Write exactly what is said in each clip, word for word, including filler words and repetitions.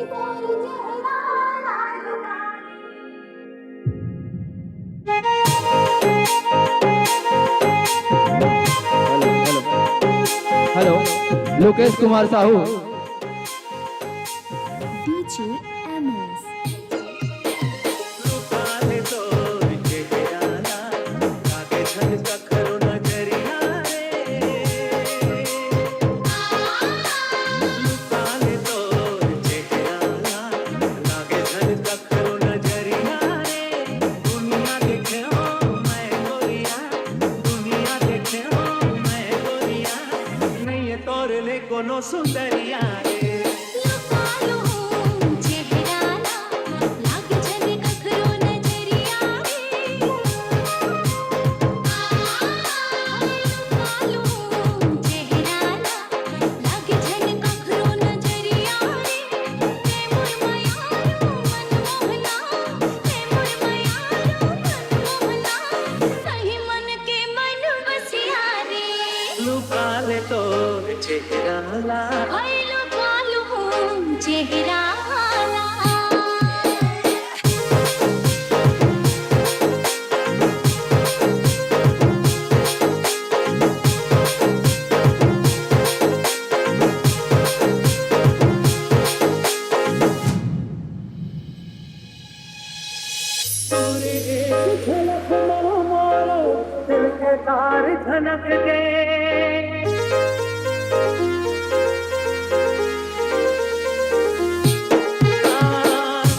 Hello, hello, hello, Lokesh Kumar Sahu. DJ MS. कोनो सुंदरिया रे। लुका लूं चेहरा ला, लाग झन कखरो नजरिया रे। लुका लूं चेहरा ला, लाग झन कखरो नजरिया रे। ते मोर मयारू मन मोहना, ते मोर मयारू मन मोहना, सही मन के मन बसिया रे। लुका ले तो चेहरा ला। हाय लुका लूं चेहरा ला। तोरे एक झलक में मोर दिल के तार झनक गए।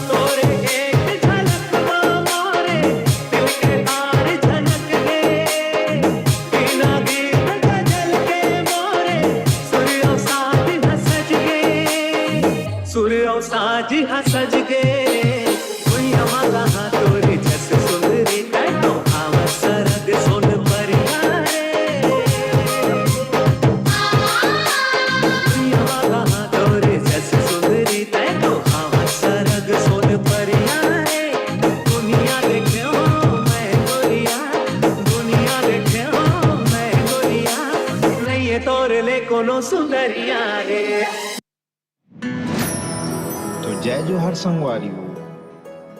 तोरे एक झलक में मोरे दिल के तार झनक गए। बिना गीत गजल के मोरे सुर अउ साज ह सज गए। सुर अउ साज ह सज गए। भुइयां म कहां तोरे जस सुंदरी, तैं तो आवत सरग सोन परिया रे। भुइयां म कहां तोरे जस सुंदरी, तैं तो आवत सरग सोन परिया रे। दुनिया देखे हो मैं गोरिया, दुनिया देखे हो मैं गोरिया, नइये तोरे ले कोनो सुंदरिया रे। तो जय जोहार संगवारी हो,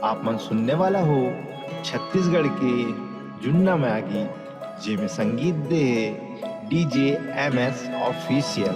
आप मन सुनने वाला हो छत्तीसगढ़ के जुन्ना म्यागी, जेमे संगीत दे हे डीजे एमएस ऑफिशियल।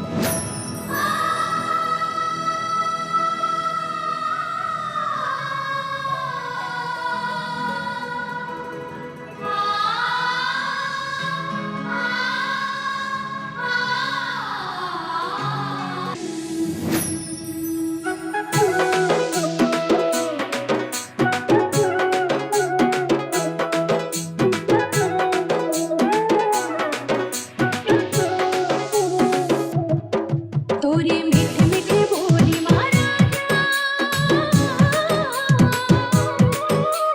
तोरे मीठे मीठे बोली मा राजा,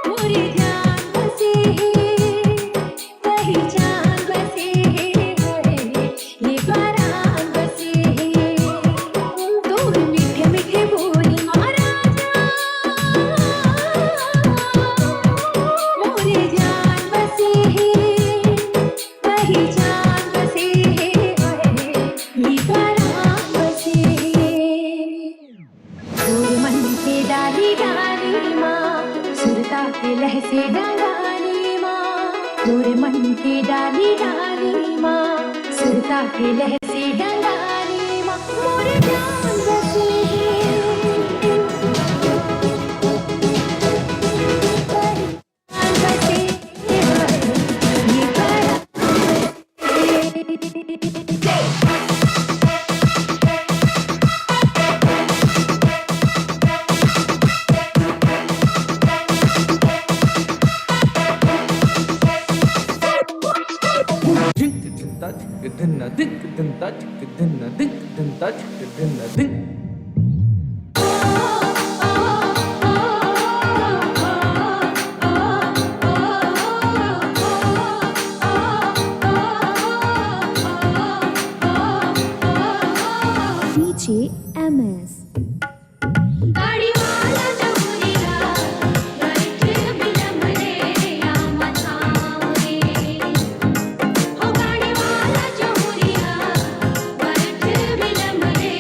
मोरे जान बसे हे, पहिचान बसे हे, ये परान बसे हे। तोरे मीठे मीठे बोली मा राजा, मोरे जान बसे हे। पहिचान बसे हे, ये परान बसे हे। तोर मन के डाली डाली मा, सुरता के लहसे डंगारी मा। तोर मन के डाली डाली मा, सुरता के लहसे डंगारी मा। मोर जान बसे हे। धिंक धिंता धिंक धिन्ना धिंक धिंता धिंक धिन्ना धिंक धिंता धिंक धिन्ना धिंक। DJ MS. गाड़ी वाला चौरिया, बैठ बिलम रे आम छाँव रे। हो गाड़ी वाला चौरिया, बैठ बिलम रे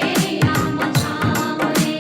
आम छाँव रे।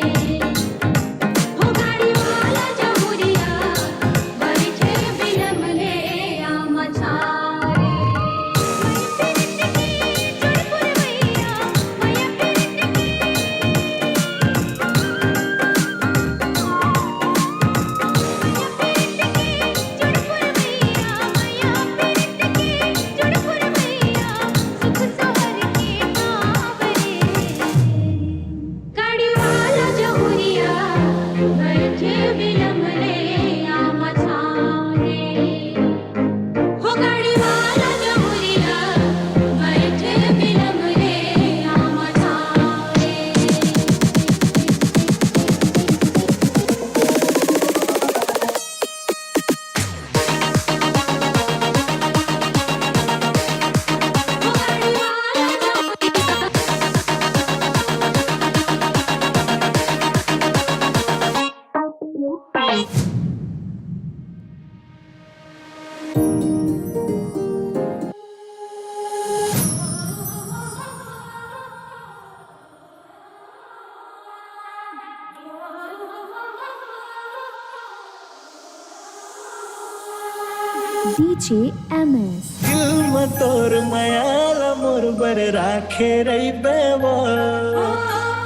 DJ M S। दिल म तोर मया ल मोर बर राखे रहिबे वो,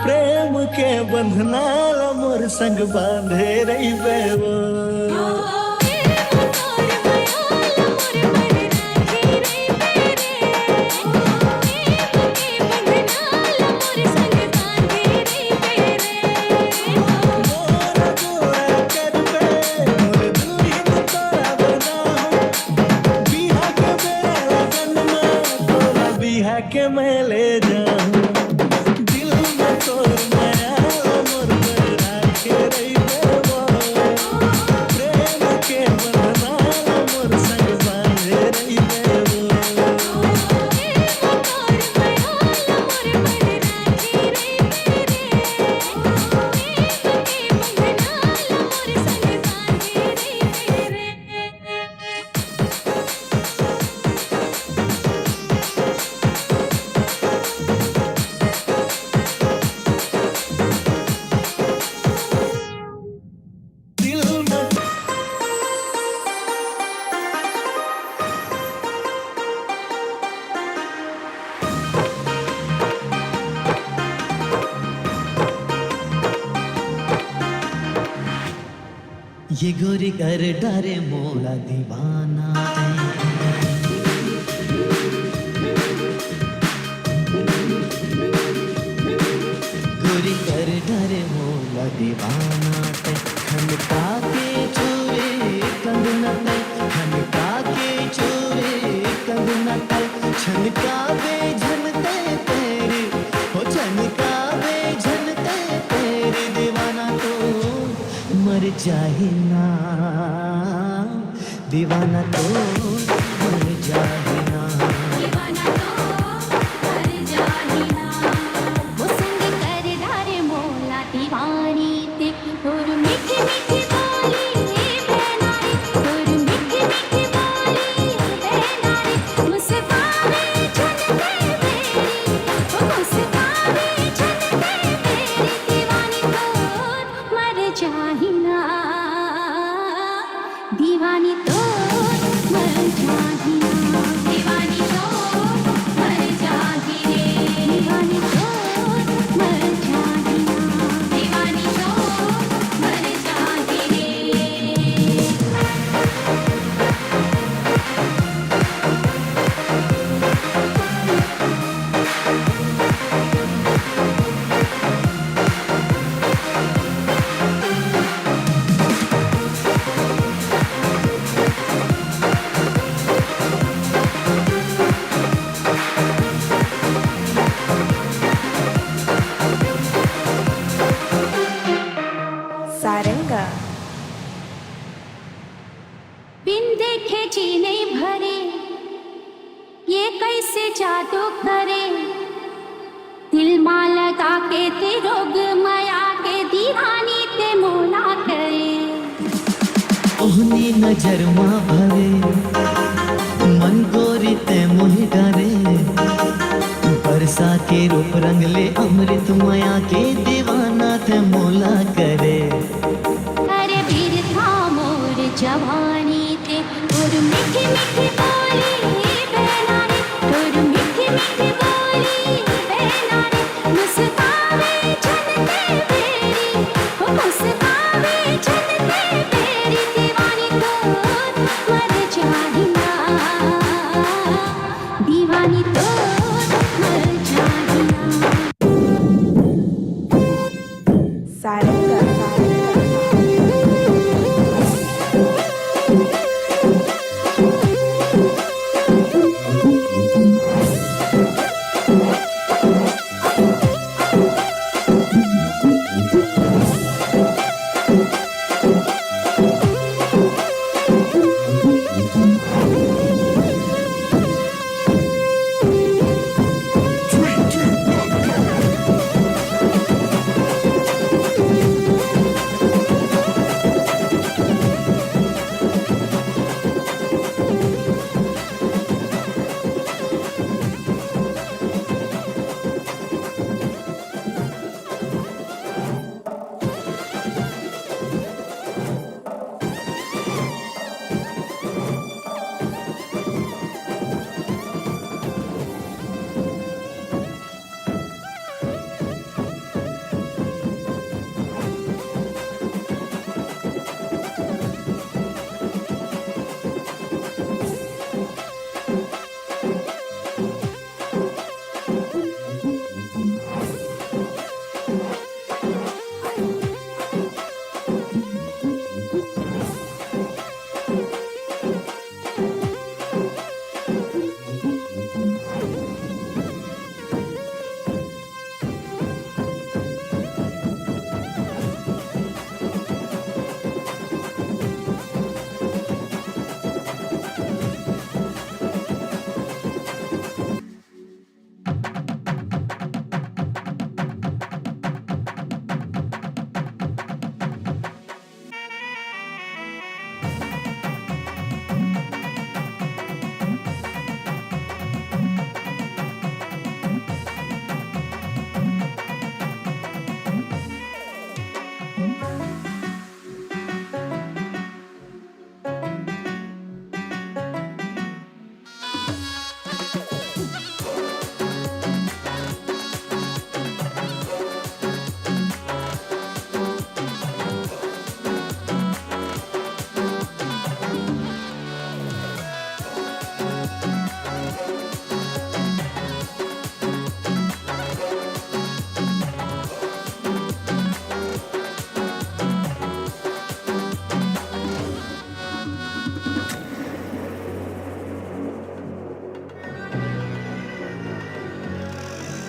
प्रेम के बंधना ल मोर संग बांधे रहिबे वो। बिहा के मैं ले जाऊं दिल में तोर मया, मोर पर राखे रहिबे वो। प्रेम के बंधना मोर संग बांधे रहिबे वो। ये गोरी कर डारे मोला दीवाना। गोरी कर डारे मोला दीवाना। खनका के चोरे कंगना तै, खनका के चोरे कंगना तै, छनकावे झन तै पैर, हो छनकावे झन तै पैर। दीवाना तो मर जाही ना, दीवाना तो मर जाही ना। दीवाना तो मर जाही ना। वो संग कर डारे मोला दीवानी ते, तोर मीठी मीठी बोली ए बहना रे, तोर मीठी मीठी बोली ए बहना रे। मुस्कावे झन तै मेरी, ओ मुस्कावे झन तै मेरी। दीवानी तोर मर जाही ना, दीवानी तो मर जाही ना। दीवानी तो मर जाही रे। दीवानी तो मर जाही ना। दीवानी तो मर जाही रे। सारंगा। बिन देखे जी नइ भरे, ये कइसे जादू करे। दिल मा लगा के ते रोग मया के, दीवानी ते मोला करे। ओहनी नजर मा भरे मन गोरी ते मोहि डारे। बरसा के रूप रंग ले अमृत मया के, दीवाना ते मोला करे। अरे बिरथा मोर जवानी ते, तोर मीठी मीठी बोली ए बहना रे, तोर मीठी मीठी बोली ए बहना रे। मुस्कावे झन ते मेरी, ओ मुस्कावे झन ते मेरी। दीवानी तोर मर जाही ना, दीवानी तोर मर जाही ना। Saranga, Saranga.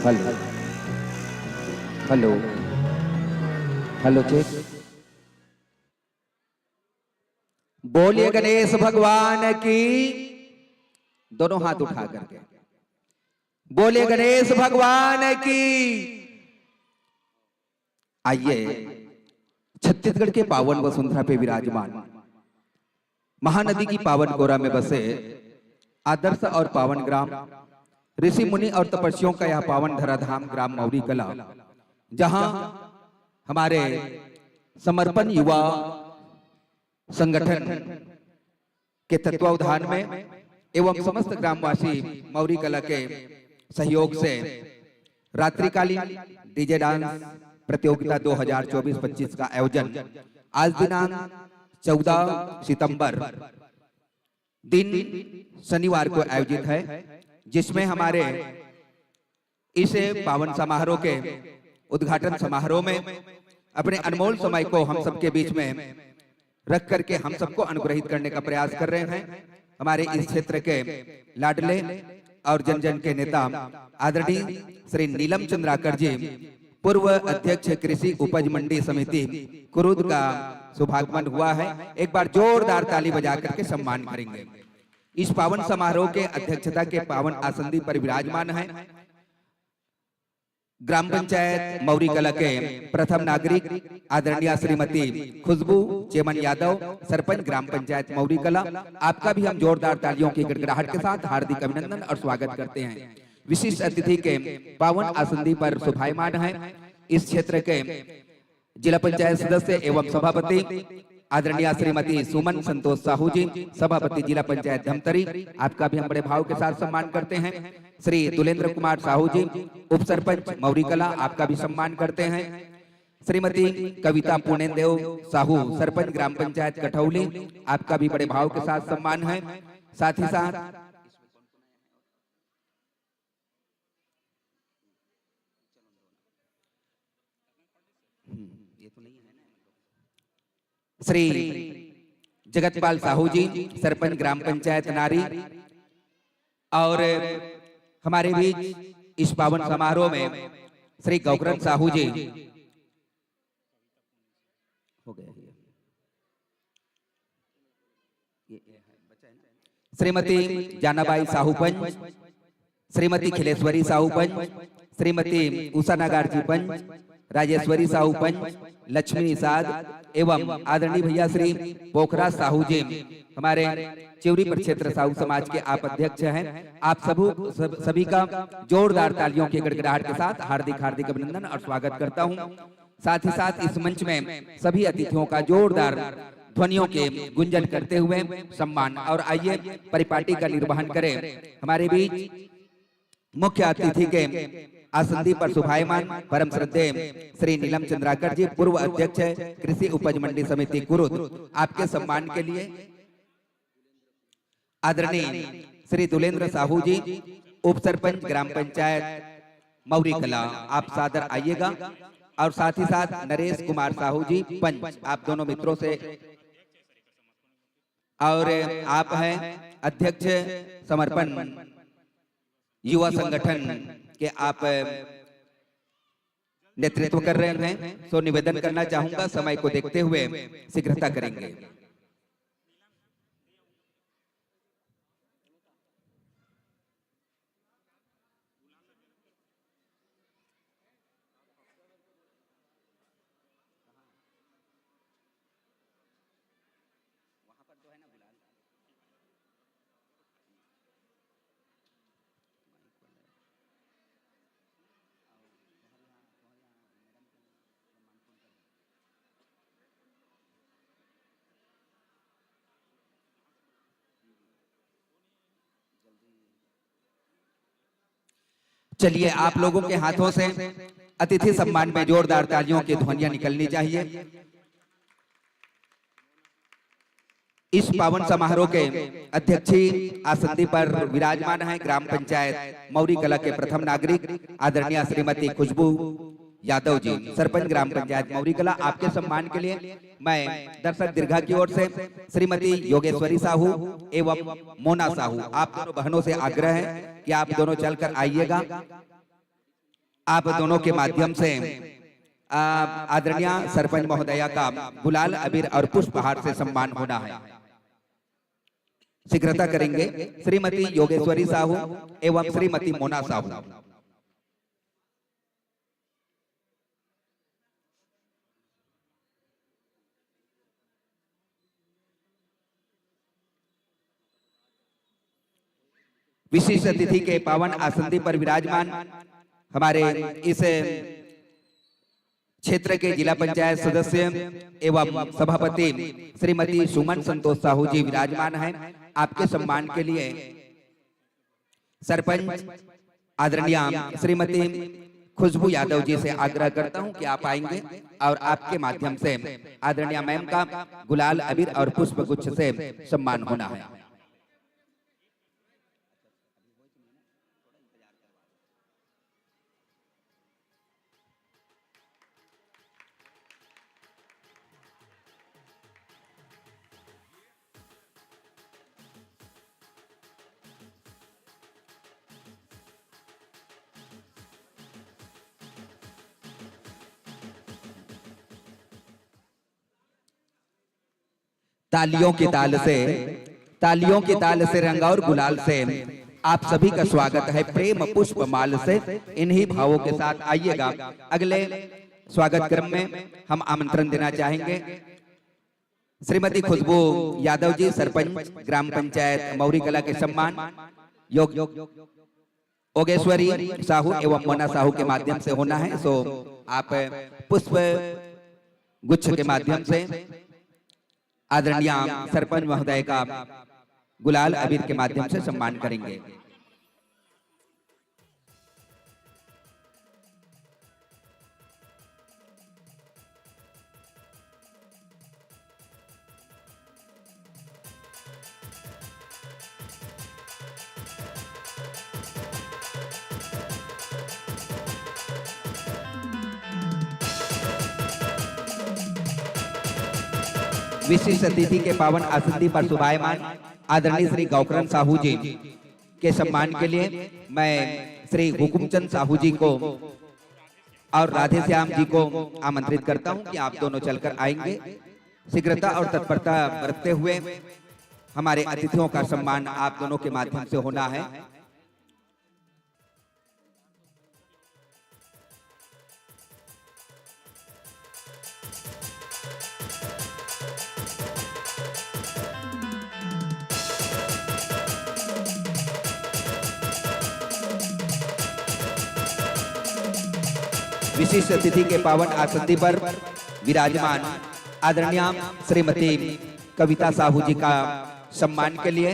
Hello, hello, hello, check. बोलिए गणेश भगवान की, दोनों हाथ उठा करके बोलिए गणेश भगवान की। आइए, छत्तीसगढ़ के पावन वसुंधरा पे विराजमान, महानदी की पावन गोरा में बसे आदर्श और पावन ग्राम, ऋषि मुनि और तपस्वियों का यह पावन धरा धाम ग्राम मौरी कला, जहां हमारे समर्पण युवा संगठन के तत्वावधान में एवं समस्त ग्रामवासी मौरी कला के सहयोग से रात्रिकालीन डीजे डांस प्रतियोगिता दो हज़ार चौबीस पच्चीस का आयोजन आज दिनांक चौदह सितंबर, दिन शनिवार को आयोजित है, जिसमें हमारे इस पावन समारोह के उद्घाटन समारोह में अपने अनमोल समय को हम सबके बीच में रख करके हम सबको अनुग्रहित करने का प्रयास कर रहे हैं हमारे इस क्षेत्र के लाडले और जन जन के नेता आदरणीय श्री नीलम चंद्राकर जी, पूर्व अध्यक्ष कृषि उपज मंडी समिति कुरुद का शुभागमन हुआ है। एक बार जोरदार ताली बजा करके सम्मान करेंगे। इस पावन समारोह के अध्यक्षता के पावन आसंदी पर विराजमान है ग्राम पंचायत मौरी कला के प्रथम नागरिक आदरणीय श्रीमती खुशबू चेमन यादव, सरपंच ग्राम पंचायत मौरी कला। आपका भी हम जोरदार तालियों की गड़गड़ाहट के साथ हार्दिक अभिनंदन और स्वागत करते हैं। विशिष्ट अतिथि के पावन आसंदी पर शोभायमान है इस क्षेत्र के जिला पंचायत सदस्य एवं सभापति आदरणीय श्रीमती सुमन संतोष साहू जी, सभापति जिला पंचायत धमतरी, आपका भी हम बड़े भाव के साथ सम्मान करते हैं। श्री दुलेंद्र कुमार साहू जी, उप सरपंच मौरी कला, आपका भी सम्मान करते हैं। श्रीमती कविता पूर्णेंदेव साहू, सरपंच ग्राम पंचायत कठौली, आपका भी बड़े भाव के साथ सम्मान है। साथ ही साथ हम्म, ये तो नहीं है ना। श्री जगतपाल साहू जी, सरपंच ग्राम पंचायत नारी, और हमारे बीच इस पावन समारोह में श्री गौकरण साहू जी, हो गया। श्रीमती जानाबाई साहू पंच, श्रीमती खिलेश्वरी साहू पंच, श्रीमती उषा नागार्जी पंच, राजेश्वरी साहू पंच, लक्ष्मी निषाद एवं आदरणीय भैया श्री पोखराज साहू जी, हमारे चिवरी प्रक्षेत्र साहू समाज के आप अध्यक्ष हैं। आप सबू-, सब, सभी का जोरदार तालियों की गड़गड़ाहट के साथ हार्दिक, हार्दिक अभिनंदन और स्वागत करता हूं। साथ ही साथ इस मंच में सभी अतिथियों का जोरदार ध्वनियों के गुंजन करते हुए सम्मान। और आइए, परिपाटी का निर्वहन करें हमारे बीच मुख्य अतिथि के आसंदी पर शोभायमान परम श्रद्धेय श्री नीलम चंद्राकर जी, पूर्व अध्यक्ष कृषि उपज मंडी समिति कुरुद, आपके सम्मान के लिए आदरणीय श्री दुलेंद्र साहू जी, उप सरपंच ग्राम पंचायत मौरी कला, आप सादर आइएगा। और साथ ही साथ नरेश कुमार साहू जी, पंच, आप दोनों मित्रों से, और आप हैं अध्यक्ष समर्पण युवा संगठन के, आप नेतृत्व कर रहे हैं, सो निवेदन करना चाहूंगा समय को देखते हुए शीघ्रता करेंगे। चलिए, आप लोगों के हाथों से अतिथि सम्मान में जोरदार तालियों की ध्वनियां निकलनी चाहिए। इस पावन समारोह के अध्यक्षीय आसंदी पर विराजमान हैं ग्राम पंचायत मौरी कला के प्रथम नागरिक आदरणीय श्रीमती खुशबू यादव जी, सरपंच ग्राम पंचायत मौरी कला। आपके सम्मान के लिए मैं दर्शक दीर्घा की ओर से श्रीमती योगेश्वरी साहू एवं मोना साहू, आप दोनों बहनों से आग्रह है कि आप दोनों चलकर आइएगा। आप दोनों के माध्यम से, आ, आदरणीय सरपंच महोदया का गुलाल, अबीर और पुष्पहार से सम्मान होना है। शीघ्रता करेंगे श्रीमती योगेश्वरी साहू एवं श्रीमती मोना साहू। विशिष्ट अतिथि के पावन आसन पर विराजमान हमारे इस क्षेत्र के जिला पंचायत सदस्य एवं सभापति श्रीमती सुमन संतोष साहू जी विराजमान हैं। आपके सम्मान के लिए सरपंच आदरणीय श्रीमती खुशबू यादव जी से आग्रह करता हूं कि आप आएंगे और आपके माध्यम से आदरणीय मैम का गुलाल, अबीर और पुष्प गुच्छ से सम्मान होना है। तालियों के ताल से, तालियों के ताल से रंग और गुलाल से आप सभी का स्वागत है, प्रेम पुष्प माल से। इन्हीं भावों के साथ आइएगा। अगले स्वागत क्रम में हम आमंत्रण देना चाहेंगे श्रीमती खुशबू यादव जी, सरपंच ग्राम पंचायत मौरी कला के सम्मान योग योगेश्वरी साहू एवं मोना साहू के माध्यम से होना है। सो आप पुष्प गुच्छ के माध्यम से आदरणीय सरपंच महोदय का गुलाल अबीर के माध्यम से सम्मान करेंगे। विशिष्ट अतिथि के पावन आसन पर शोभायमान आदरणीय श्री गौकरण साहू जी के सम्मान के लिए मैं श्री हुकुमचंद साहू जी को और राधे श्याम जी को आमंत्रित करता हूं कि आप दोनों चलकर आएंगे। शीघ्रता और तत्परता बरतते हुए हमारे अतिथियों का सम्मान आप दोनों के माध्यम से होना है। विशिष्ट अतिथि के पावन आसन पर विराजमान आदरणीय श्रीमती कविता साहू जी का सम्मान के लिए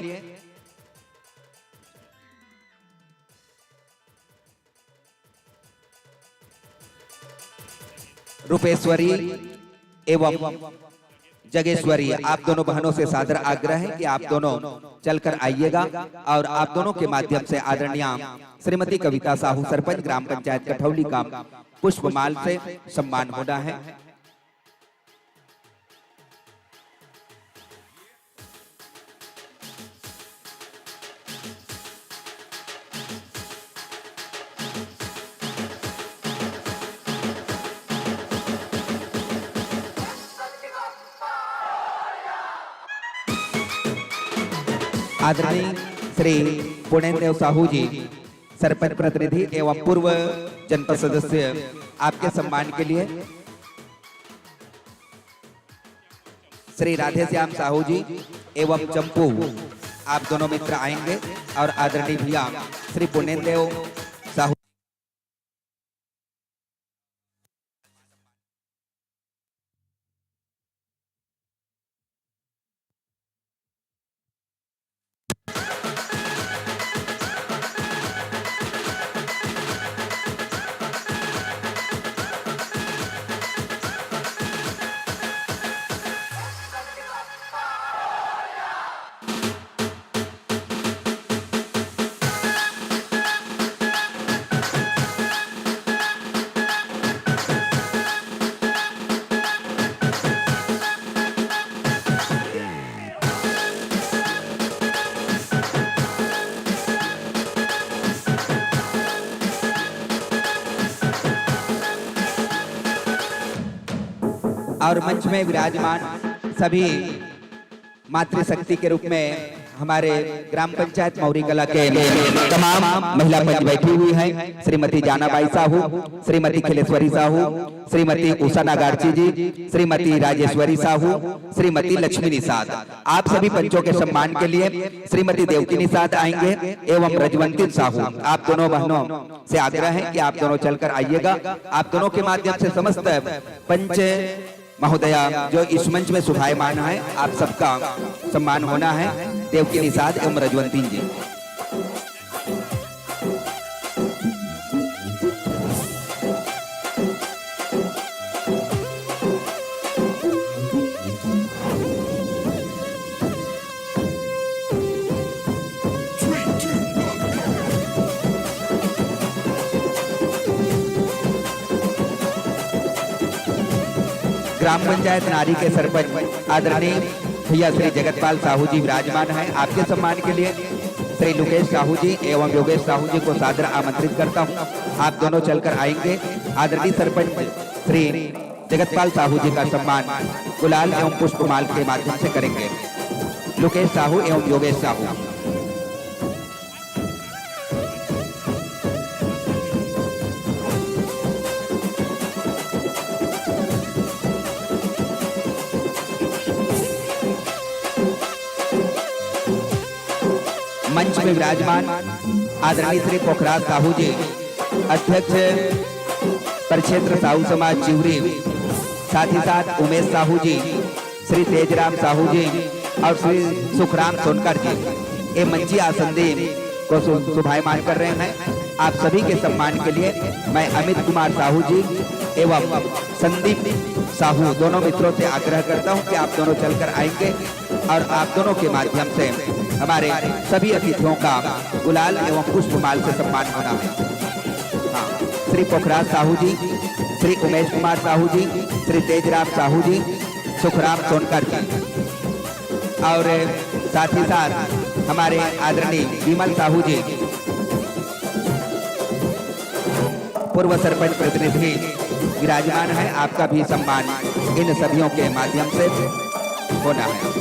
रूपेश्वरी एवं जगेश्वरी, आप दोनों बहनों से सादर आग्रह है कि आप दोनों चलकर आइएगा और आप दोनों के माध्यम से आदरणीय श्रीमती कविता साहू, सरपंच ग्राम पंचायत कठौली का पुष्पमाल से सम्मान होना है। आदरणीय श्री पूर्णेंद्र देव साहू जी, सरपंच प्रतिनिधि एवं पूर्व जनपद सदस्य, आपके सम्मान के लिए श्री राधेश्याम साहू जी एवं चंपू, आप दोनों मित्र आएंगे और आदरणीय भैया श्री पुनेंद्र देव साहू और मंच में विराजमान सभी मातृशक्ति के रूप में हमारे ग्राम पंचायत मौरी कला के तमाम महिला पंच बैठी हुई हैं, श्रीमती जानाबाई साहू, श्रीमती खिलेश्वरी साहू, श्रीमती उषा नागार्ची जी, श्रीमती राजेश्वरी साहू, श्रीमती लक्ष्मी निषाद। आप सभी पंचों के सम्मान के लिए श्रीमती देवकी निषाद आएंगे एवं रजवंती साहू। आप दोनों बहनों से आग्रह है कि आप दोनों चलकर आइएगा। आप दोनों के माध्यम से समस्त पंच महोदया जो इस मंच में शोभायमान है, आप सबका सम्मान होना है। देवकी निषाद एवं रजवंती जी। ग्राम पंचायत नारी के सरपंच आदरणीय भैया श्री जगतपाल साहू जी विराजमान हैं। आपके सम्मान के लिए श्री लुकेश साहू जी एवं योगेश साहू जी को सादर आमंत्रित करता हूँ। आप दोनों चलकर आएंगे। आदरणीय सरपंच श्री जगतपाल साहू जी का सम्मान गुलाल एवं पुष्पमाल के माध्यम से करेंगे। लुकेश साहू एवं योगेश साहू। मंच में विराजमान आदरणीय श्री पोखराज साहू जी, अध्यक्ष प्रक्षेत्र साहू समाज चिवरी, साथ ही साथ उमेश साहू जी, श्री तेजराम साहू जी और श्री सुखराम सोनकर जी ये मंची आसन दे को शु-, शोभायमान कर रहे हैं। आप सभी के सम्मान के लिए मैं अमित कुमार साहू जी एवं संदीप साहू दोनों मित्रों से आग्रह करता हूं कि आप दोनों चलकर आएंगे और आप दोनों के माध्यम से हमारे सभी अतिथियों का गुलाल एवं पुष्पमाल से सम्मान होना है। हाँ, श्री पोखराज साहू जी, श्री उमेश कुमार साहू जी, श्री तेजराम साहू जी, सुखराम सोनकर जी और साथ ही साथ हमारे आदरणीय विमल साहू जी, पूर्व सरपंच प्रतिनिधि विराजमान है। आपका भी सम्मान इन सभियों के माध्यम से होना है।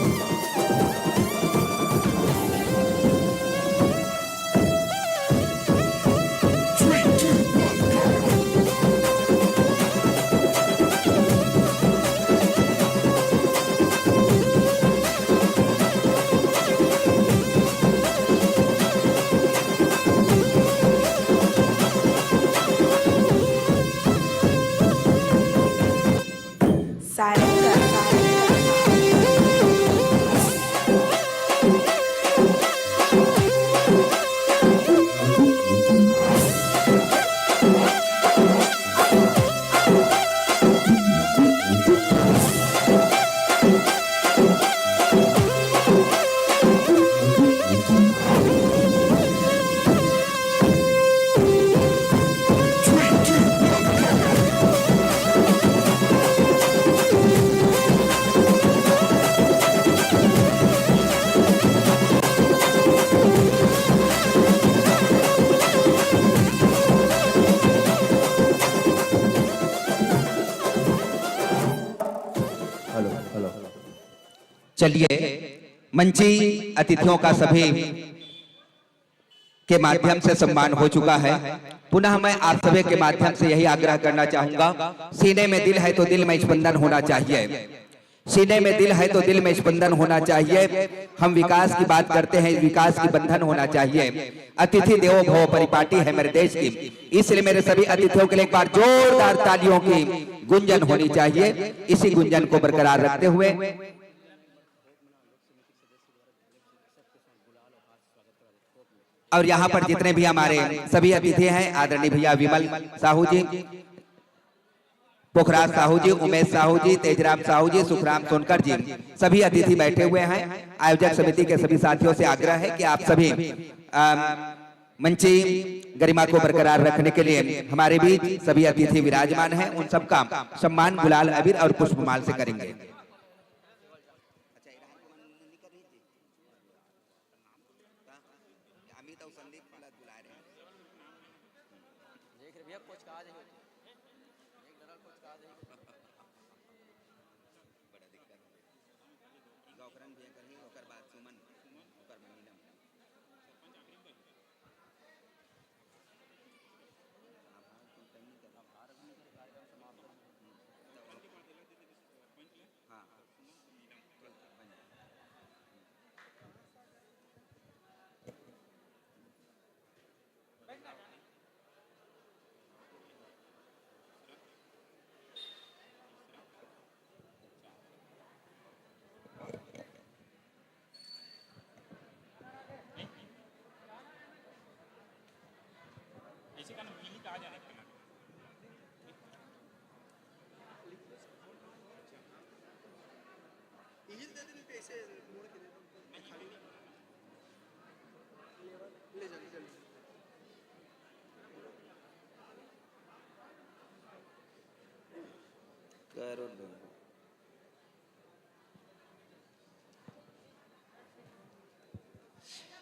Hello, hello. चलिए, मंची अतिथियों का सभी के माध्यम से सम्मान हो चुका है। पुनः मैं आप सभी के माध्यम से यही आग्रह करना चाहूंगा, सीने में दिल है तो दिल में स्पंदन होना चाहिए। सीने में दिल है तो दिल में स्पंदन होना चाहिए। हम विकास की बात करते हैं, विकास की बंधन होना चाहिए। अतिथि देवो भव परिपाटी है मेरे देश की, इसलिए मेरे सभी अतिथियों के लिए एक बार जोरदार तालियों की गुंजन होनी चाहिए। इसी गुंजन को बरकरार रखते हुए और यहाँ पर जितने भी हमारे सभी अतिथि हैं, आदरणीय भैया विमल साहू जी, पोखराज साहू जी, उमेश साहू जी, तेजराम साहू जी, सुखराम सोनकर जी, सभी अतिथि बैठे हुए हैं। आयोजक समिति के सभी साथियों से आग्रह है कि आप सभी, अम, मंची गरिमा को बरकरार रखने के लिए हमारे बीच सभी अतिथि विराजमान हैं, उन सबका सम्मान गुलाल अबीर और पुष्पमाल से करेंगे। अमित और संदीप वाला बुला रहे हैं। देख रहे भैया, कुछ कहा जाए, एक डरा कुछ कहा जाए। सुमन, ओकर बाद नीलम। हाँ।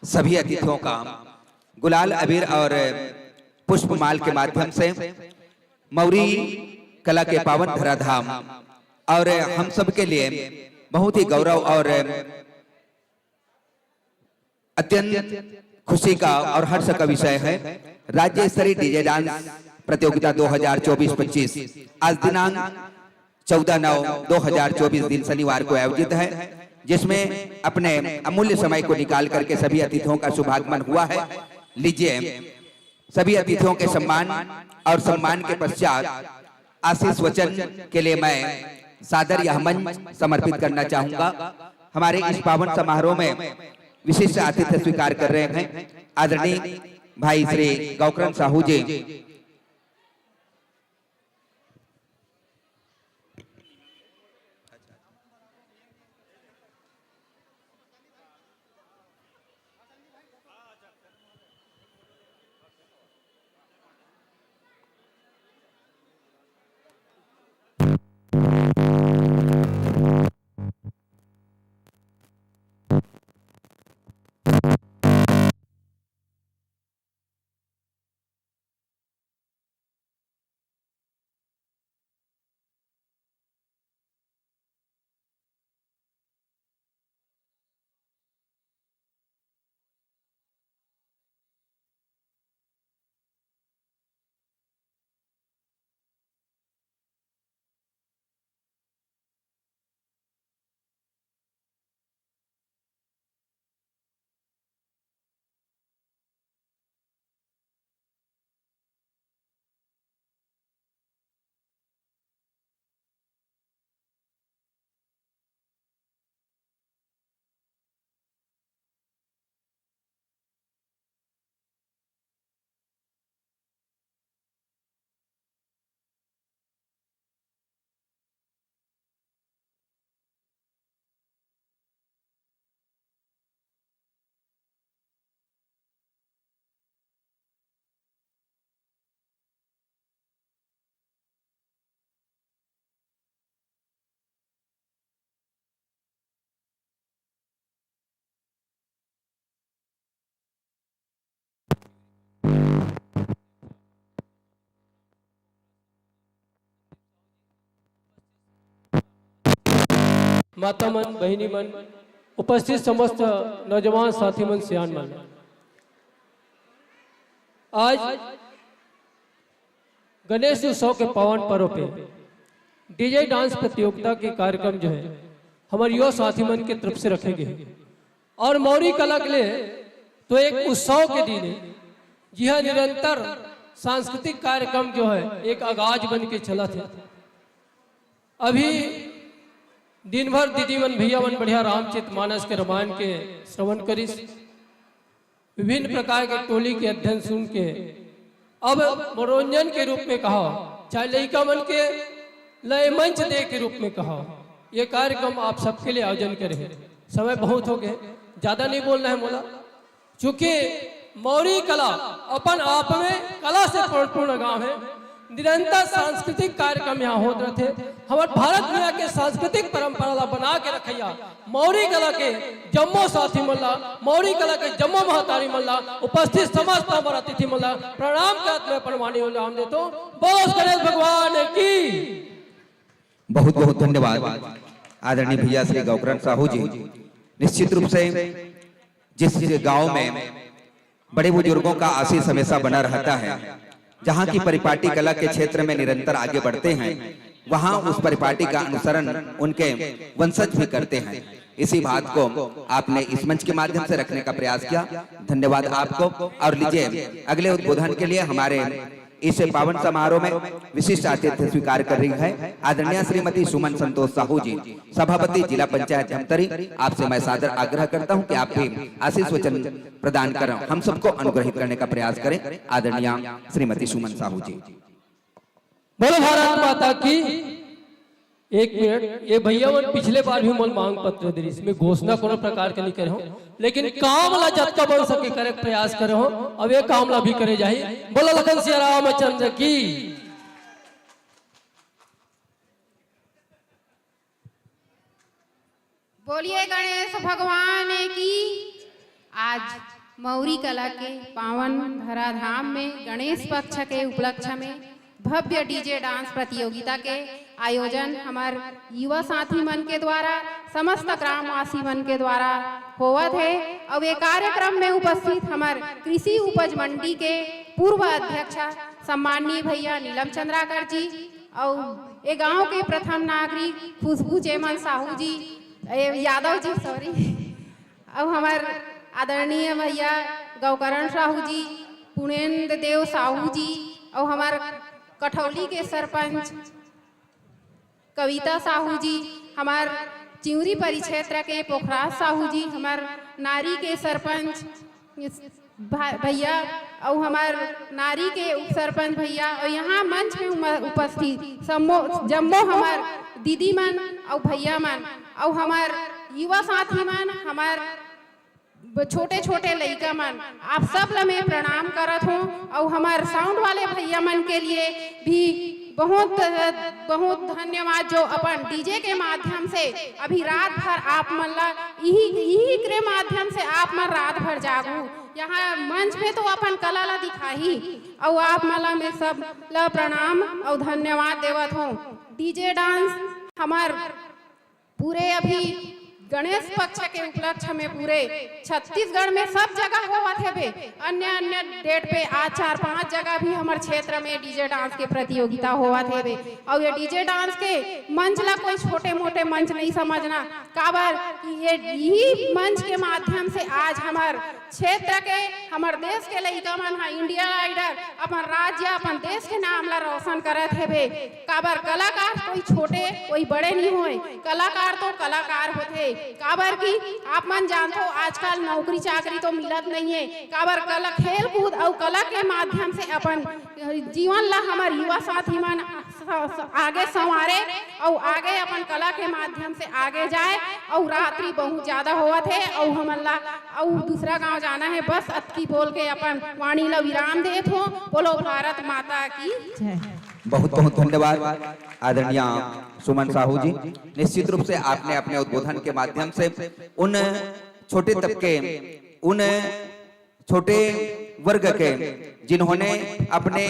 सभी अतिथियों का गुलाल अबीर और पुष्पमाल के माध्यम से मौरी कला के पावन धराधाम और हम सब के लिए बहुत ही गौरव और अत्यंत खुशी का और हर्ष का विषय है। राज्य स्तरीय डीजे डांस प्रतियोगिता दो हज़ार चौबीस पच्चीस आज दिनांक चौदह नौ दो हज़ार चौबीस दिन शनिवार को आयोजित है, जिसमें अपने अमूल्य समय को निकाल करके सभी अतिथियों का शुभागमन हुआ है। लीजिए, सभी अतिथियों के सम्मान और सम्मान के पश्चात आशीष वचन के लिए मैं सादर यह मंच समर्पित करना चाहूंगा। हमारे इस पावन समारोह में विशिष्ट आतिथ्य स्वीकार कर रहे हैं आदरणीय भाई श्री गौकरण साहू जी। माता मन, बहिनी मन, उपस्थित समस्त नौजवान साथी मन, सियान मन, आज गणेश उत्सव के पावन पर्व पे डीजे डांस प्रतियोगिता के कार्यक्रम जो है, हमर युवा साथी मन के तरफ से रखे गए हैं। और मौरी कला के लिए तो एक उत्सव के दिन है, जिहा निरंतर सांस्कृतिक कार्यक्रम जो है, एक आगाज बन के चलत हे। अभी दिन भर दीदी मन, भैया मन बढ़िया रामचरित मानस के, रामायण के श्रवण करिस। विभिन्न प्रकार के टोली के अध्ययन सुन के अब मनोरंजन के रूप में कहा, चाहे लइका मन के लय मंच दे के रूप में कहा, ये कार्यक्रम आप सबके लिए आयोजन करे हैं। समय बहुत हो गए, ज्यादा नहीं बोलना है मोला, चूंकि मौरी कला अपन आप में कला से परिपूर्ण गांव है। निरंतर सांस्कृतिक कार्यक्रम यहाँ होत रहथे। हमर भारत दुनिया के सांस्कृतिक परंपरा ला बना के रखइया मौरी कला के जम्मो साथी मन ला, मौरी कला के जम्मो महतारी मन ला, उपस्थित समस्त हमर अतिथि मन ला प्रणाम करत मैं अपन वाणी विराम देथों। बोल गणेश भगवान की। बहुत बहुत धन्यवाद आदरणीय भैया श्री गौकरण साहू जी। निश्चित रूप से जिस गांव में बड़े बुजुर्गों का आशीष हमेशा बना रहता है, जहां की परिपाटी कला के क्षेत्र में निरंतर आगे बढ़ते हैं, वहां उस परिपाटी का अनुसरण उनके वंशज भी करते हैं। इसी बात को आपने इस मंच के माध्यम से रखने का प्रयास किया, धन्यवाद आपको। और लीजिए, अगले उद्बोधन के लिए हमारे इस पावन समारोह में विशिष्ट आतिथ्य स्वीकार कर रही है आदरणीय श्रीमती सुमन संतोष साहू जी, सभापति जिला पंचायत धमतरी। आपसे मैं सादर आग्रह करता हूं कि आप भी आशीष वचन प्रदान कर हम सबको अनुग्रहित करने का प्रयास करें। आदरणीय श्रीमती सुमन साहू जी। बोलो भारत माता की। एक मिनट, ये भैया मन पिछले बार भी मोल मांग पत्र दे रिहिस, मैं घोषणा कोनो प्रकार के नहीं करे हूँ, लेकिन काम ला जतका बन सके करे के प्रयास करे हूँ। अब ये काम ला भी करे जाही। बोलो लखन सिया रामचंद्र की। बोलिए गणेश भगवान की। आज मौरी कला के पावन धराधाम में गणेश पक्ष के उपलक्ष्य में भव्य डीजे डांस प्रतियोगिता के आयोजन हमर युवा साथी मन के द्वारा, समस्त ग्रामवासी मन के द्वारा होवत हे। अउ ये कार्यक्रम में उपस्थित हमर कृषि उपज मंडी के पूर्व अध्यक्ष सम्माननीय भैया नीलम चंद्राकर जी, अउ ये गांव के प्रथम नागरिक खुशबू चेमन साहू जी, ए, यादव जी, सॉरी, अउ हमर आदरणीय भैया गौकरण साहू जी, पूर्णेंद्र देव साहू जी, अउ हमर कठौली के सरपंच कविता साहू जी, हमर चिउरी परिक्षेत्र के पोखराज साहू जी, हमर नारी के सरपंच भा- भैया, अउ हमर नारी के उप सरपंच भैया, अउ यहाँ मंच में उम- उपस्थित सम्मो- जम्मो हमर दीदी मन अउ भैया मन अउ हमर युवा साथी मन, हमर ब- छोटे छोटे लइका मन, आप सब ला मैं प्रणाम करत हूँ। अउ हमर साउंड वाले भैया मन के लिए भी बहुत बहुत धन्यवाद, जो अपन डीजे के माध्यम से अभी रात भर आप मन ला इही इही के माध्यम से आप मन रात भर जागू, यहाँ मंच पे तो अपन कला ला दिखाही। अउ आप मन ला मैं सब ला प्रणाम अउ धन्यवाद देवत हूँ। डीजे डांस हमर पूरे अभी गणेश पक्ष के उपलक्ष्य में पूरे छत्तीसगढ़ में सब जगह होवत हेबे। अन्य अन्य डेट पे आज चार पांच जगह भी हमर क्षेत्र में डीजे डांस के प्रतियोगिता होवत हेबे। अउ ये डीजे डांस के मंच ला कोई छोटे मोटे मंच नहीं समझना, काबर कि ये यही मंच के माध्यम से आज हमर क्षेत्र के, हमर देश के लइका मन ह इंडियन आइडल अपन राज्य, अपन देश के नाम ला रोशन करत हेबे। काबर कलाकार कोई छोटे कोई बड़े नहीं होय, कलाकार तो कलाकार होथे। काबर कि आप मन जानथो आजकल नौकरी चाकरी तो मिलत नहीं है, काबर कला खेल कूद अउ कला के माध्यम से अपन जीवन ला हमर युवा साथी मन स- स- आगे संवारे अउ आगे अपन कला के माध्यम से आगे जाए। अउ रात्रि बहुत ज्यादा होवत हे अउ हमन ला अउ दूसरा गांव जाना है। बस अतकी बोल के अपन वाणी ला विराम देत हो। बोलो भारत माता की। बहुत बहुत धन्यवाद आदरणीय सुमन साहू जी। निश्चित रूप से आपने अपने उद्बोधन के माध्यम से उन छोटे तबके, उन छोटे वर्ग के, जिन्होंने अपने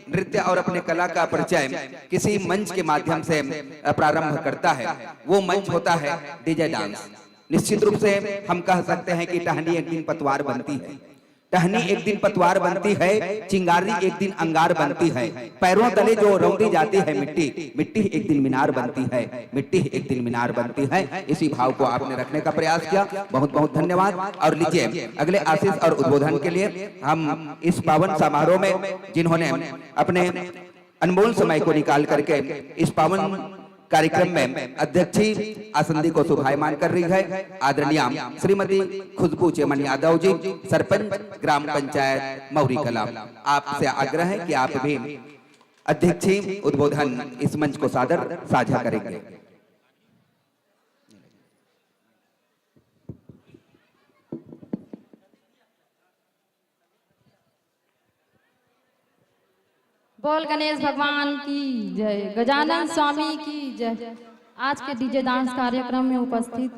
नृत्य और अपने कला का परिचय किसी मंच के माध्यम से प्रारंभ करता है, वो मंच होता है डीजे डांस। निश्चित रूप से हम कह सकते हैं कि टहनी एक दिन पतवार बनती है। टहनी एक दिन पतवार बनती है, चिंगारी एक दिन अंगार बनती है। पैरों तले जो रौंदी जाती है मिट्टी, मिट्टी एक दिन मीनार बनती है, मिट्टी एक दिन मीनार बनती है। इसी भाव को आपने रखने का प्रयास किया, बहुत बहुत धन्यवाद। और लीजिए, अगले आशीष और उद्बोधन के लिए हम इस पावन समारोह में जिन्होंने अपने अनमोल समय को निकाल करके इस पावन कार्यक्रम में अध्यक्षी आसंदी को शोभायमान कर रही है आदरणीय श्रीमती खुशबू चेमन यादव जी, सरपंच ग्राम पंचायत मौरी कला। आपसे आग्रह है कि आप भी अध्यक्षी उद्बोधन इस मंच को सादर साझा करेंगे। बोल गणेश भगवान की जय, गजानन स्वामी की जय। आज के डीजे डांस कार्यक्रम में उपस्थित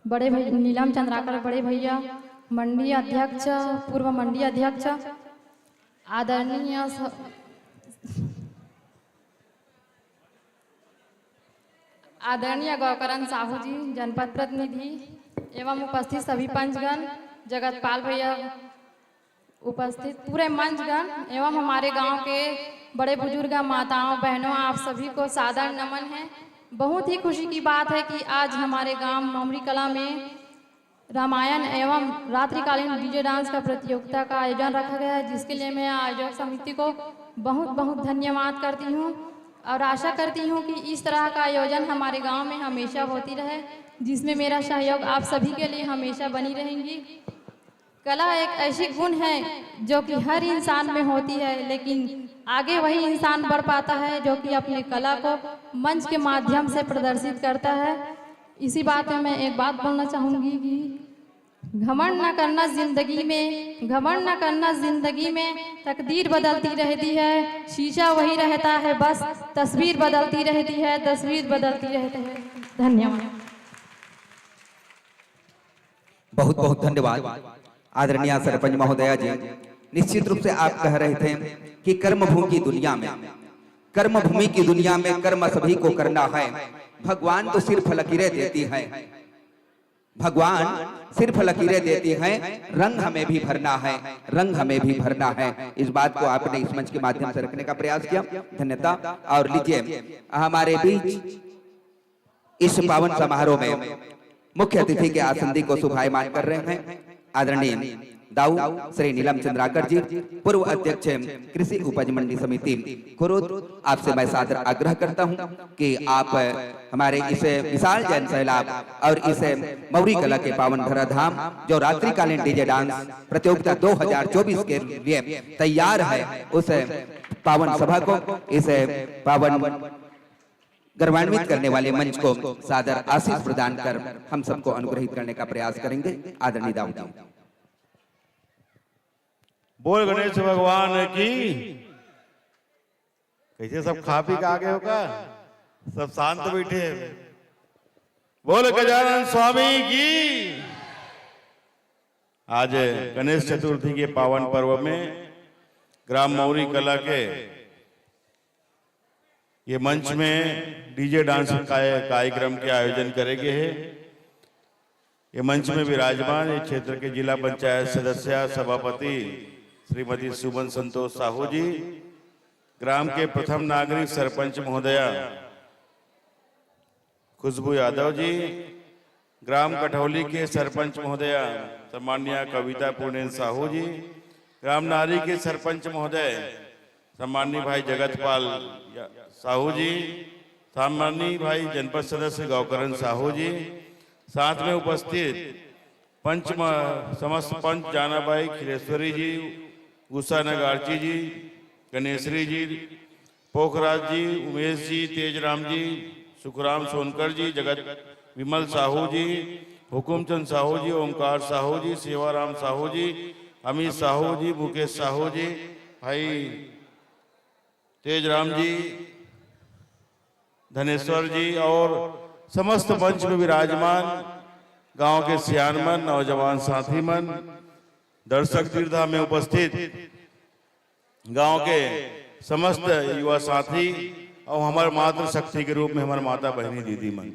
बड़े भैया नीलम चंद्राकर, बड़े भैया मंडी अध्यक्ष, पूर्व मंडी अध्यक्ष, आदरणीय स- आदरणीय गौकरण साहू जी, जनपद प्रतिनिधि, एवं उपस्थित सभी पंचगण, जगतपाल भैया, उपस्थित पूरे मंचगण एवं हमारे गांव के बड़े बुजुर्ग, माताओं, बहनों, आप सभी को सादर नमन है। बहुत ही खुशी की बात है कि आज हमारे गांव ममरी कला में रामायण एवं रात्रिकालीन डीजे डांस का प्रतियोगिता का आयोजन रखा गया है, जिसके लिए मैं आयोजक समिति को बहुत बहुत धन्यवाद करती हूँ और आशा करती हूँ कि इस तरह का आयोजन हमारे गांव में हमेशा होती रहे, जिसमें मेरा सहयोग आप सभी के लिए हमेशा बनी रहेंगी। कला एक ऐसी गुण है जो कि हर इंसान में होती है, लेकिन आगे वही इंसान बढ़ पाता है जो कि अपने कला को मंच के माध्यम से प्रदर्शित करता है। इसी बात में मैं एक बात बोलना चाहूँगी कि घमंड ना करना जिंदगी में, घमंड ना करना जिंदगी में, तकदीर बदलती रहती है, शीशा वही रहता है, बस तस्वीर बदलती रहती है, तस्वीर बदलती रहती है। धन्यवाद। बहुत बहुत धन्यवाद आदरणीय सरपंच महोदया जी। निश्चित रूप से आप कह रहे थे कि कर्मभूमि की दुनिया में, कर्मभूमि की दुनिया में कर्म सभी को करना है। भगवान तो सिर्फ लकीरें देती है, भगवान सिर्फ लकीरें देती है, रंग हमें भी भरना है, रंग हमें भी भरना है। इस बात को आपने इस मंच के माध्यम से रखने का प्रयास किया, धन्यता। और लीजिए हमारे बीच इस पावन समारोह में मुख्य अतिथि के आसंदी को शोभायमान कर रहे हैं आदरणीय दाऊ श्री नीलम चंद्राकर जी, पूर्व अध्यक्ष कृषि उपज मंडी समिति कुरुद। आपसे मैं सादर आग्रह करता हूं कि आप हमारे इस विशाल जन सैलाब और इस मौरी कला के पावन धराधाम जो रात्रिकालीन डीजे डांस प्रतियोगिता दो हज़ार चौबीस के लिए तैयार है, उस पावन सभा को, इस पावन गौरवान्वित करने वाले मंच को सादर आशीष प्रदान कर हम सबको अनुग्रहित करने का प्रयास करेंगे। आदरणीय दाऊ जी। बोल गणेश भगवान की। कैसे सब खा पी के आ गए हो का? सब शांत बैठे हैं। बोल गजानन स्वामी की। आज गणेश चतुर्थी के पावन पर्व में ग्राम मौरी कला के ये मंच में डीजे डांस कार्य-, कार्यक्रम के आयोजन करे गे हे। ये मंच में विराजमान ये क्षेत्र के जिला पंचायत सदस्य सभापति श्रीमती सुमन संतोष साहू जी, ग्राम के प्रथम नागरिक सरपंच महोदया खुशबू यादव जी, ग्राम कठौली के सरपंच महोदया सम्मान्य कविता पूर्णेन साहू जी, ग्राम नारी के सरपंच महोदय सम्माननीय भाई जगतपाल या-, साहू जी, सम्माननीय भाई जनपद सदस्य गौकरण साहू जी, साथ में उपस्थित पंच म-, समस्त पंच जानाबाई खिलेश्वरी जी, उषा नगार्ची जी, गणेश्वरी जी, पोखराज जी, उमेश जी, तेजराम जी, सुखराम सोनकर जी, जगत विमल साहू जी, हुकुमचंद साहू जी, ओमकार साहू जी, सेवाराम साहू जी, अमित साहू जी, मुकेश साहू जी, भाई तेजराम जी, धनेश्वर जी और समस्त मंच में विराजमान गांव के सियान मन, नौजवान साथी मन, दर्शक दीर्घा में उपस्थित गांव के समस्त युवा साथी और हमारे मातृ शक्ति के रूप में हमारे माता बहनी दीदी मन,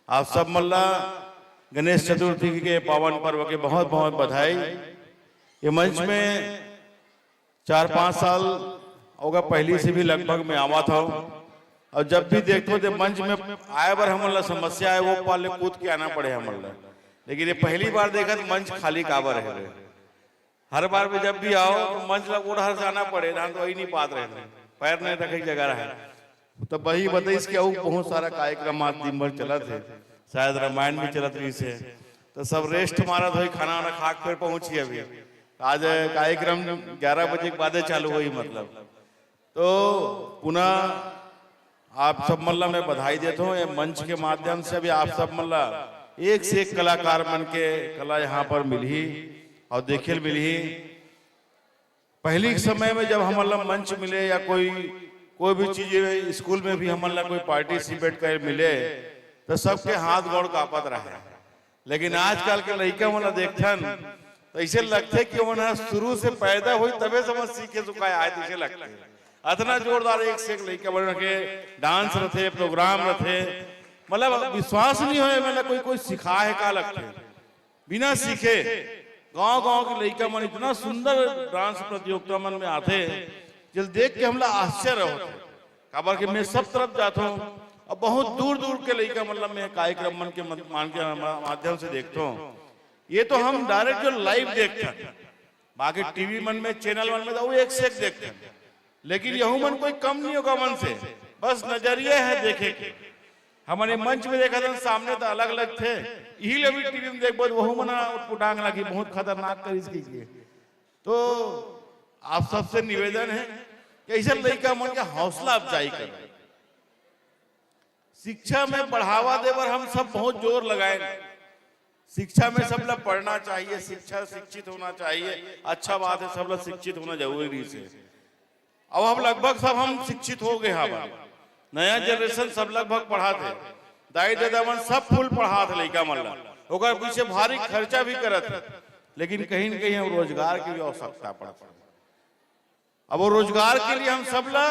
आप सब मन ला गणेश चतुर्थी के पावन पर्व के बहुत बहुत बधाई। ये मंच में चार पाँच साल होगा, पहली से भी लगभग मैं आवा था और जब भी देखते थे मंच में आए बर हमन ला समस्या है, वो पाले कूद के आना पड़े हमन ला, लेकिन ये पहली बार देखा तो मंच खाली काबर है। हर बार भी जब भी आओ तो मंच ला ओढ़ हर जाना पड़े, धान तो वही नहीं पात रहे, पैर नहीं रखे जगह रहे। तो वही बताइस कि अउ बहुत सारा कार्यक्रम आज दिन भर चलत हे, शायद रामायण भी चलत रहिस हे, तो सब रेस्ट मारत होई, खाना वाना खा के फिर पहुंची अभी। आज कार्यक्रम ग्यारह बजे के बादे चालू होई, मतलब। तो पुनः आप सब मन ला मैं बधाई देत हूँ, ये मंच के माध्यम से अभी आप सब मन ला एक से एक कलाकार मन के कला यहाँ पर मिलही और देखे ल मिलही। पहली के समय में जब हमन ला मंच मिले या कोई कोई भी चीज, स्कूल में भी हमन ला कोई पार्टिसिपेट करे मिले तो सबके हाथ गोड़ कांपत रहे। लेकिन आजकल के लइका मन ला देखथन तो ऐसे लगथे कि ओमन ह शुरू से पैदा होई तबे समझ सीखे सुखाए आए, तैसे लगथे। अतना जोरदार एक से एक लइका मन के डांस रथे, प्रोग्राम रथे, मतलब विश्वास नहीं होए, मतलब कोई कोई सिखाए का लगथे। बिना सीखे गांव-गांव के लइका मन इतना सुंदर डांस प्रतियोगिता मन में आथे, जेल देख के हमला आश्चर्य होथे। काबर कि मैं सब तरफ जाथों और बहुत दूर-दूर के लइका मन ला मैं कार्यक्रम मन के मध-, मान के मा-, माध्यम से देखथों। ये तो हम डायरेक्ट जो लाइव देखथन, बाकी टीवी मन में, चैनल मन में तो वो एक से एक देखथन, लेकिन यहू मन कोई कम नहीं होगा मन से, बस नजरिया है देखे के। हमन ये मंच में देखा था, सामने तो अलग-अलग थे, यही ले भी टीवी में देखबो तो वहू मन उटपुटांग लागी, बहुत खतरनाक करिस कहिके। तो आप सबसे निवेदन है कि ऐसे लइका मन के हौसला अफजाई करें। शिक्षा में बढ़ावा दे बर हम सब बहुत जोर लगाएंगे। शिक्षा में सबला पढ़ना चाहिए, शिक्षा, शिक्षित होना चाहिए, अच्छा बात है, सबला शिक्षित होना जरूरी से। अब हम लगभग सब हम शिक्षित हो गए हवन, नया जनरेशन सब लगभग पढ़ात हे, दाई ददा मन सब फुल पढ़ात हे लइका मन ला, ओकर पीछे भारी खर्चा भी करत हे, लेकिन कहीं न कहीं हम रोजगार की भी आवश्यकता पड़त हे। अब वो रोजगार के लिए हम सबला,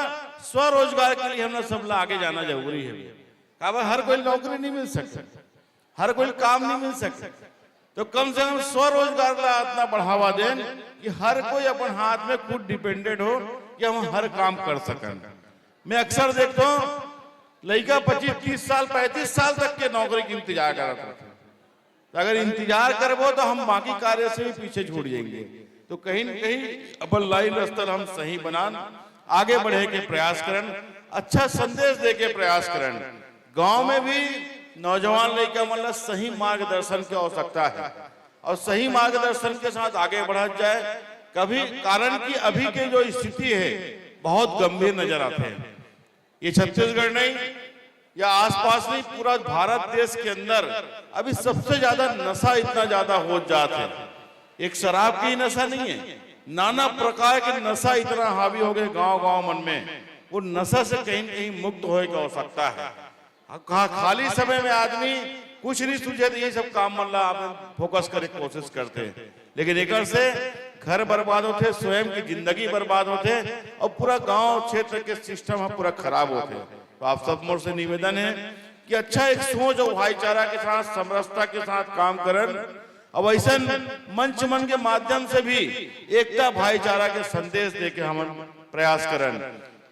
स्वरोजगार के लिए हमला सबला आगे जाना जरूरी है। काबर हर कोई नौकरी नहीं मिल सकता, हर कोई काम नहीं मिल सकता, तो कम से कम स्वरोजगार ला इतना बढ़ावा देन कि हर कोई अपन हाथ में खुद डिपेंडेंट हो कि हम हर काम कर सकन। मैं अक्सर देखता हूँ, लइका पच्चीस तीस साल, पैंतीस साल तक के नौकरी के इंतजार करत रहते। तो अगर इंतजार करबो तो हम बाकी कार्य से भी पीछे छूट जाएंगे। तो कहीं न कहीं अपन लाइन रस्ता हम सही बनान, आगे बढ़े के प्रयास करन, अच्छा संदेश दे के प्रयास करन। गांव में भी नौजवान लइका मन ला सही मार्गदर्शन की आवश्यकता है और सही मार्गदर्शन के साथ आगे बढ़ा जाए। कभी कारण कि अभी के जो स्थिति है बहुत गंभीर नजर आते हैं। ये छत्तीसगढ़ नहीं या आसपास नहीं, पूरा भारत देश के अंदर अभी सबसे ज्यादा नशा इतना ज्यादा हो जात है। एक शराब की ही नशा नहीं है, नाना प्रकार के नशा इतना हावी हो गए गांव गांव मन में, वो नशा से कहीं न कहीं मुक्त होए की आवश्यकता है। हाँ, खाली समय में आदमी कुछ नहीं सूझे तो ये सब काम मन ला आप फोकस करे कोशिश करते हैं, लेकिन एकर से घर बर्बाद होते, स्वयं की जिंदगी बर्बाद होते और पूरा गांव क्षेत्र के सिस्टम है पूरा खराब होते। तो आप सब मोर से निवेदन है कि अच्छा एक सोच और भाईचारा के साथ, समरसता के साथ काम करन। अब ऐसन मंच मन के माध्यम से भी एकता भाईचारा के संदेश दे के हमन प्रयास करन।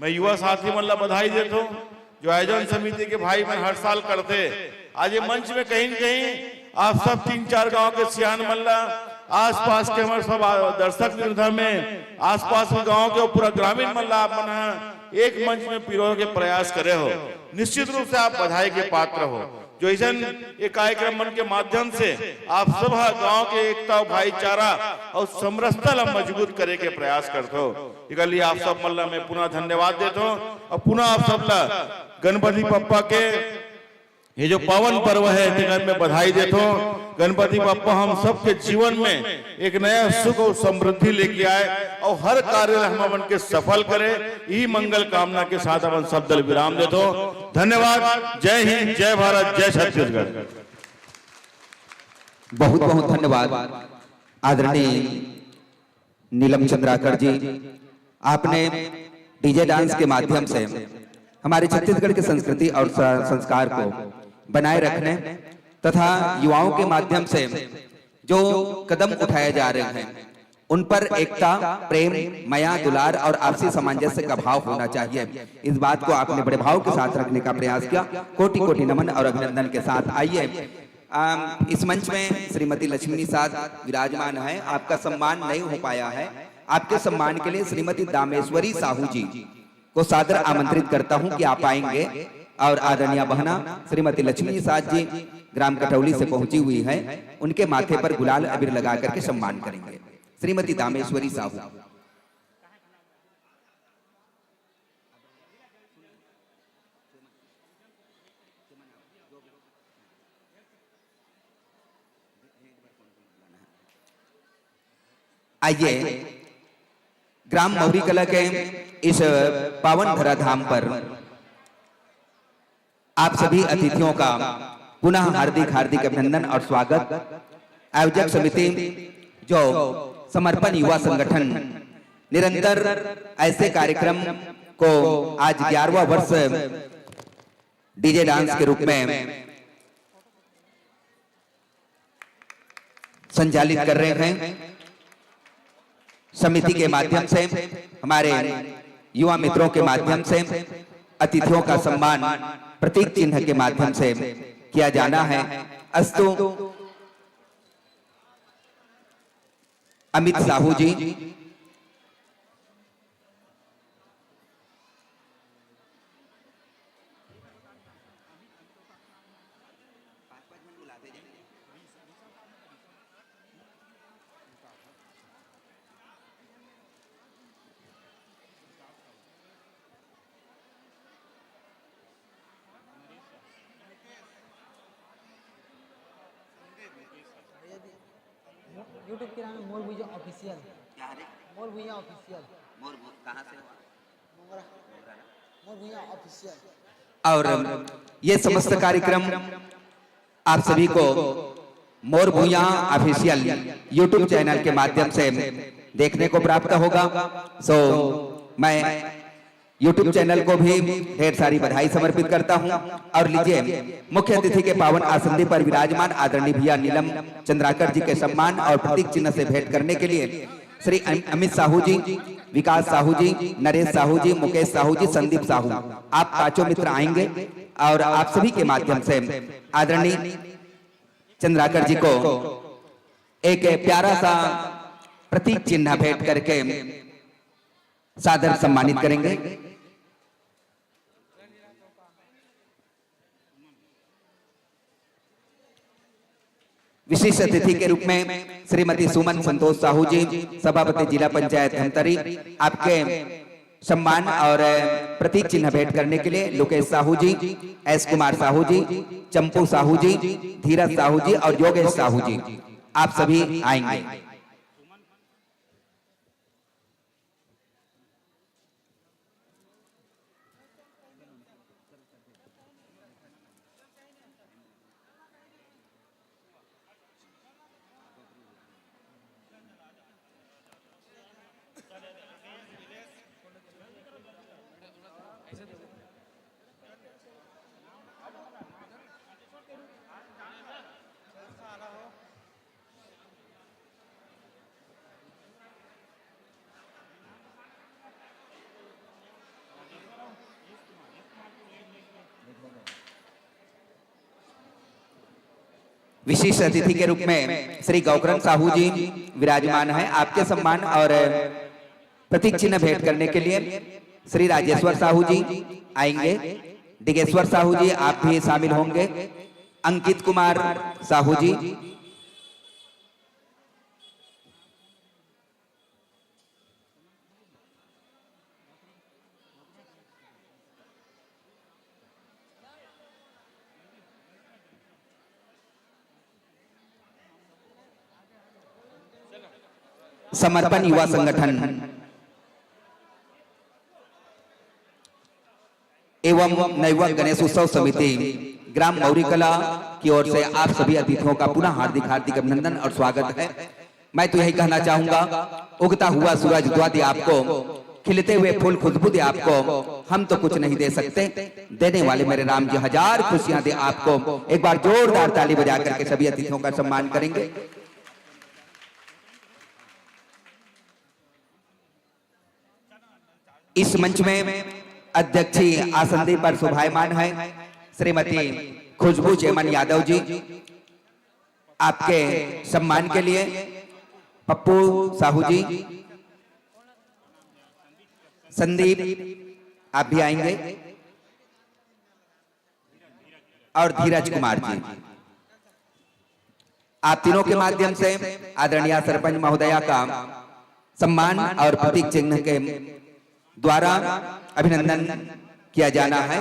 मैं युवा साथी मन ला बधाई देता हूँ, जो आयोजन समिति के भाई मन हर साल करते। आज ये मंच में कहीं न कहीं आप सब तीन चार गांव के सियान मन ला, आसपास के हमारे सब दर्शक निर्धा में आसपास के गांव के पूरा ग्रामीण मन ला आप मन ह एक मंच में पिरो के प्रयास करे हो, निश्चित रूप से आप बधाई के पात्र हो। जो ऐसन ये कार्यक्रम मन के माध्यम से आप सब ह गांव के एकता, भाईचारा और समरसता ला मजबूत करे के प्रयास करथो, एकर लिए आप सब मन ला मैं पुनः धन्यवाद देथो और पुनः आप सब ला गणपति बप्पा के ये जो पावन पर्व है, तेकर मैं बधाई देथो। गणपति बप्पा हम सबके जीवन में एक नया सुख और समृद्धि लेके आए और हर कार्य हम अपन के सफल करे, यही मंगल कामना के साथ अपन शब्द ल विराम देथो। धन्यवाद। जय हिंद, जय भारत, जय छत्तीसगढ़। बहुत बहुत धन्यवाद आदरणीय नीलम चंद्राकर जी, आपने डीजे डांस के माध्यम से हमारे छत्तीसगढ़ की संस्कृति और स-, संस्कार को बनाए रखने तथा युवाओं के माध्यम से जो कदम उठाए जा रहे हैं, उन पर एकता, प्रेम, मया, दुलार और आपसी सामंजस्य का भाव होना चाहिए। इस बात को आपने बड़े भाव के साथ रखने का प्रयास किया। कोटि कोटि नमन और अभिनंदन के साथ आइए, अम, इस मंच में श्रीमती लक्ष्मी निषाद विराजमान है। आपका सम्मान नहीं हो पाया है, आपके सम्मान के लिए श्रीमती दामेश्वरी साहू जी को सादर आमंत्रित करता हूं कि आप आएंगे और आदरणीय बहना श्रीमती लक्ष्मी निषाद जी ग्राम कटौली से पहुंची हुई हैं, उनके माथे पर गुलाल अबीर लगा करके सम्मान करेंगे। श्रीमती दामेश्वरी साहू। आइए, ग्राम मौरी कला के इस पावन धरा धाम पर आप सभी अतिथियों का पुनः हार्दिक हार्दिक अभिनंदन और स्वागत। आयोजक समिति जो समर्पण युवा संगठन निरंतर ऐसे कार्यक्रम को आज ग्यारहवाँ वर्ष डीजे डांस के रूप में संचालित कर रहे हैं। समिति के माध्यम से, हमारे युवा मित्रों के माध्यम से अतिथियों का सम्मान प्रतीक चिन्ह के माध्यम से किया जाना है। अस्तु, अमित साहू जी। YouTube के नाम है मोर भुइयां ऑफिशियल। क्या रे? मोर भुइयां ऑफिशियल। मोर भु-, कहाँ से हुआ? मोर भुइयां ऑफिशियल। और ये समस्त कार्यक्रम आप सभी को मोर भुइयां ऑफिशियल YouTube चैनल के माध्यम से देखने को प्राप्त होगा। सो, मैं YouTube चैनल को भी ढेर सारी बधाई समर्पित करता हूं। और लीजिए, मुख्य अतिथि के पावन आसन पर विराजमान आदरणीय भैया नीलम चंद्राकर जी के सम्मान और प्रतीक चिन्ह से भेंट करने के लिए श्री अम-, अमित साहू जी, विकास साहू जी, नरेश साहू जी, मुकेश साहू जी, संदीप साहू, आप पांचों मित्र आएंगे और आप सभी के माध्यम से आदरणीय चंद्राकर जी को एक प्यारा सा प्रतीक चिन्ह भेंट करके सादर सम्मानित करेंगे। विशिष्ट अतिथि के रूप में श्रीमती सुमन संतोष साहू जी, सभापति जिला पंचायत धमतरी, आपके सम्मान और प्रतीक चिन्ह भेंट करने के लिए लोकेश साहू जी, एस कुमार साहू जी, चंपू साहू जी, धीरज साहू जी और योगेश साहू जी, आप सभी आएंगे। विशिष्ट अतिथि के रूप में श्री गौकरण साहू जी विराजमान है। आपके सम्मान और प्रतीक चिन्ह भेंट करने के लिए श्री राजेश्वर साहू जी आएंगे। डिगेश्वर साहू जी, आप भी शामिल होंगे। अंकित कुमार साहू जी, समर्पण युवा संगठन एवं नवयुवक गणेश उत्सव समिति ग्राम मौरी कला की ओर से आप सभी अतिथियों का पुनः हार्दिक, हार्दिक अभिनंदन और स्वागत है। मैं तो यही कहना चाहूंगा, उगता हुआ सूरज दुआ दे आपको, खिलते हुए फूल खुशबू दे आपको, हम तो कुछ नहीं दे सकते, देने वाले मेरे राम जी हजार खुशियां दे आपको। एक बार जोरदार ताली बजा करके सभी अतिथियों का सम्मान करेंगे। इस मंच में अध्यक्ष आसन पर शोभायमान है श्रीमती खुशबू चेमन यादव जी। आपके सम्मान के लिए पप्पू साहू जी, संदीप, आप भी आएंगे। और धीरज कुमार जी, आप तीनों के माध्यम से आदरणीय सरपंच महोदया का सम्मान और प्रतीक चिन्ह के द्वारा अभिनंदन किया जाना है।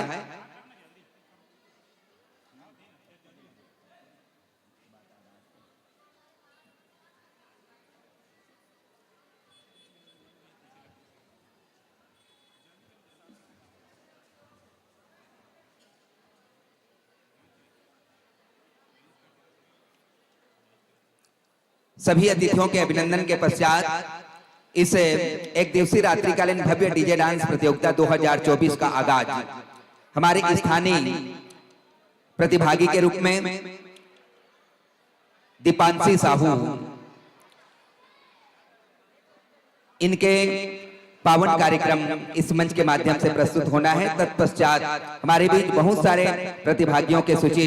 सभी अतिथियों के अभिनंदन के पश्चात इस एक दिवसीय रात्रिकालीन भव्य डीजे डांस प्रतियोगिता दो हज़ार चौबीस का आगाज हमारे स्थानीय प्रतिभागी के रूप में दीपांशी साहू, इनके पावन कार्यक्रम इस मंच के माध्यम से प्रस्तुत होना है। तत्पश्चात हमारे बीच बहुत सारे प्रतिभागियों के सूची